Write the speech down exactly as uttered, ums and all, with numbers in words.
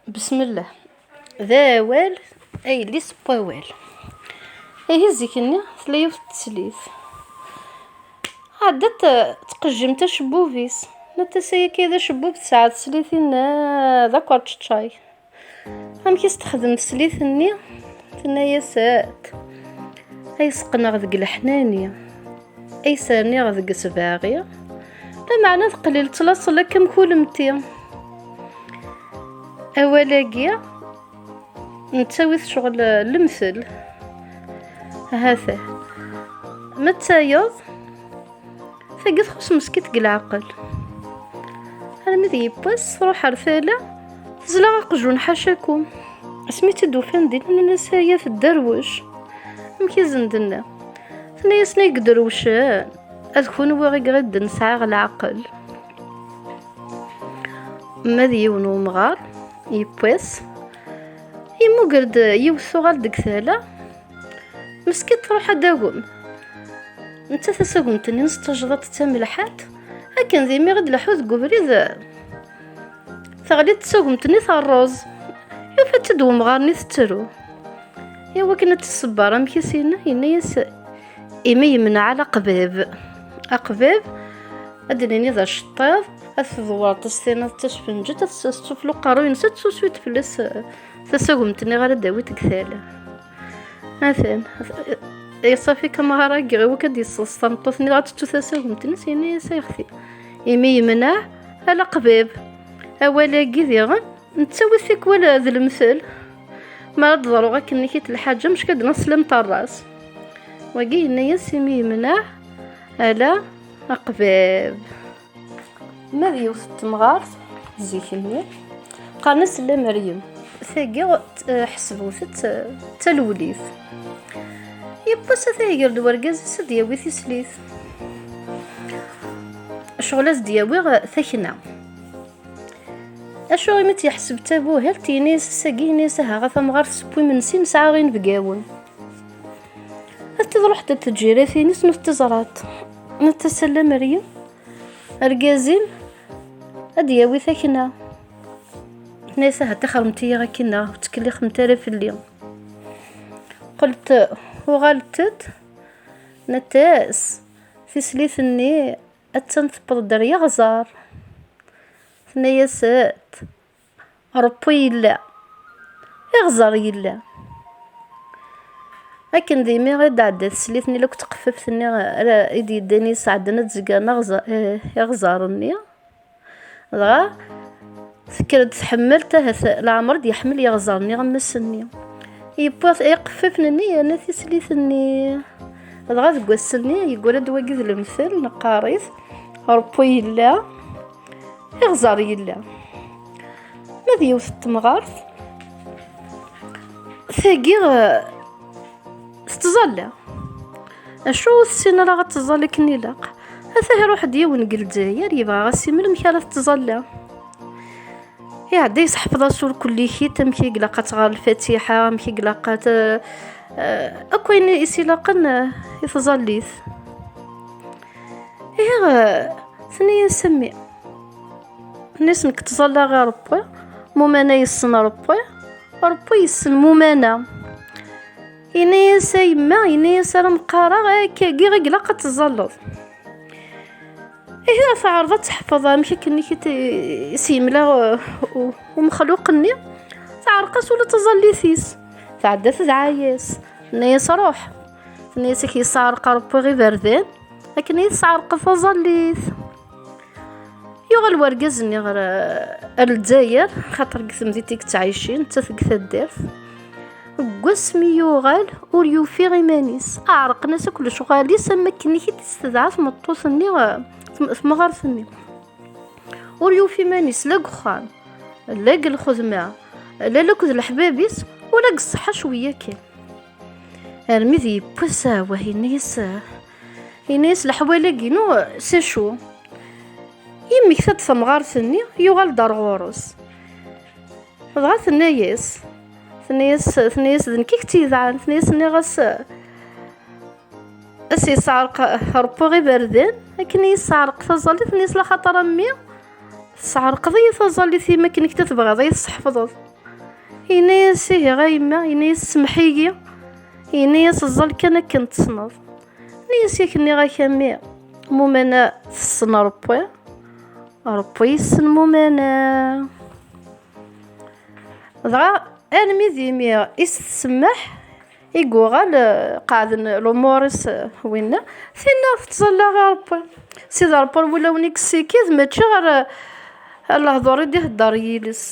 Bismillah. D awal, a yelli-s n wawal. Ihi zik-nni tella yiwet n teslit. Ɛeddat tqejjimt acebbub-is. Netta s-, ayagi d acebbub, tesɛa teslit-inna d akerčeččay. Amek i s-texdem teslit-nni? Tenna-yas-d: "Ay seqqneɣ deg leḥnani, ay serniɣ deg sbaɣi, lameɛna teqlilt laṣel akka am kulemti." Awal-agi nettawi-t ccɣel lemtel. Hata ma d tayeḍ, tagi txuṣ meskint deg leɛqel. Armi d yiwwas tṛuḥ ar tala, tezla aqjun ḥacakum. Asmi tt-id-ufan din, nnan-as: "Aya tedderwec, amek i sen-d-tenna?" Tenna-yasen: "Ay iderwecen, ad kunwi i iɣidden sɛiɣ leɛqel." Ma d yiwen umɣar yiwwas, yemmuger-d yiwet tuɣal deg tala, meskint tṛuḥ ad d-tagem. Netta tasagumt-nni-ines d tajḍaṭ d tamelḥant, akken d imi i d-leḥḥu deg ubrid, teɣli-d tsagumt-nni terreẓ. Yufa-tt-id wemɣar-nni tettru. I wakken ad tt-tṣebber, amek i s-yenna? Yenna-yas: "Imi yemneɛ ala aqbab." Aqbab, ad d-nini d aceṭṭiḍ, ad t-tdewreḍ s tiniḍ d tasfenǧet, ad s-, s-tufla uqerruy-nnes, ad tsuswi-d fell-as, eh, tasagumt-nni ara d-tawiḍ deg tala. Atan. Iṣafi kamɣar-agi, i wakken ad d-yesseḍs tameṭṭut-nni, dɣa tettu tasagumt-nnes, yenna-yas: "Ay xti, imi yemneɛ ala aqbab." Awal-agi diɣen, nettawi-t tikwal d lemtel. Mi ara d-teḍru akken-nni-kit lḥaǧa, mecka ad d-nasel am terras. Wagi yenna-yas: "Imi yemneɛ ala aqbab." Ma d yiwet n temɣart zik-nni, qqaren-as La Meryem. Tagi, eh, ḥesbut-tt, eh, d talewlit. Yiwwas ata iger-d wergaz-is ad d-yawi tislit. Ccɣel ad d-yawi, eh, takna. Acu imi tt-yeḥseb d tabuhalt, yenna-yas ass-agi, yenna-yas: "Aha, a tamɣart, seww imensi, nesɛa inebgawen." Ad tṛuḥ-d ad teǧǧ iratin-is, ur teẓraḍ. Netta s-, La Meryem, argaz-im ad d-yawi takna. Tenna-yas: "Aha, ṭixremt-iyi akkenna, ur ttkellixemt ara fell-i." Qqlent, uɣalent-d, nnant-as: "Tislit-nni attan tewweḍ-d ar yiɣẓer." Tenna-yas-d: "Ṛebbi yella, iɣẓer yella." Akken d imi i d-tɛedda teslit-nni, akked tqeffaft-nni ara i d-yeddan i sɛeddan ad d-zegren aɣẓ-, eh, iɣẓer-nni. Dɣa tekker-d tḥemmelt, ahat leɛmer d-yeḥmel yeɣẓer-nni am ass-nni. Yewwi iqeffafen-nni yerna tislit-nni. Dɣa deg wass-nni yeggra-d wagi d lemtel, neqqar-it: "Ṛebbi yella, iɣẓer yella." Ma d yiwet n temɣart, tagi, eh, tettẓalla. Acu ur tessin ara ad teẓẓal akken ilaq? Atah iruḥ-d yiwen deg Lezzayer, yebɣa ad s-imel amek ara tettẓalla. Iɛedda yesḥefḍ-as ur kullikit, amek i ilaq ad tɣer Lfatiḥa, amek i ilaq ad, eh, akk ayen i s-ilaqen, eh, i tẓallit. Ihi, eh, tenna-yas a mmi. Tenna-yas: "Nekk ttẓallaɣ i Ṛebbi, mumana yessen Ṛebbi, Ṛebbi yessen mumana." Yenna-yas: "A yemma," yenna-yas, "ara m-qqareɣ, akkagi i ilaq ad teẓẓalleḍ." Ihi teɛreḍ ad teḥfeḍ amek akken i t-, i s-yemla, uh, u-, umexluq-nni, teɛreq-as ula d taẓallit-is. Tɛedda tedɛa-yas, tenna-yas: "Ṛuḥ." Tenna-yas: "Ak yesseɛreq Ṛebbi iberdan, akken i yi-tesɛerqeḍ taẓallit." Yuɣal wergaz-nni ɣer, ar Lezzayer, xaṭer deg temdint i yettɛicin, nettat deg taddart. Deg wasmi yuɣal, ur yufi iman-is. Ɛerqen-as akk lecɣal-is, am wakken i t-id-testedɛa tmeṭṭut-nni, tm-, temɣart-nni. Ur yufi iman-is, la deg uxxam, la deg lxedma, la akked leḥbab-is, ula deg ṣṣeḥḥa cwiya kan. Armi d yiwwas, ah, wah, yenna-yas, ah, yenna-yas: "Leḥwal-agi-inu, c'est chaud. Yemmekta-d temɣart-nni, yuɣal-d ar ɣur-s." Dɣa tenna-yas, tenna-yas, tenna-yas: "D nekk i k-tt-yedɛan." Tenna-yas: "Nniɣ-as, ah, ad s-yesseɛreq Ṛebbi iberdan, akken i yi-yesseɛreq taẓallit." Tenna-yas: "Laxaṭer a mmi, tesɛerqeḍ-iyi taẓallit-im, akken i k-tebɣiḍ ad yi-tesseḥfḍeḍ." Yenna-yas: "Ihi a yemma," yenna-yas, "semmeḥ-iyi." Yenna-yas: "Ẓẓal kan akken tessneḍ." Yenna-yas: "Yak nniɣ-ak a mmi, Mumana tessen Ṛebbi, Ṛebbi yessen Mumana." Dɣa armi d imi i s-tsemmeḥ, i yuɣal, eh, qeɛden lumuṛ-is, eh, winna, tinna tettẓalla ɣer Ṛebbi. Sidi Ṛebbi ur wulawen i yessikid, mačči ɣer, eh, lehdur i d-ihedder yiles.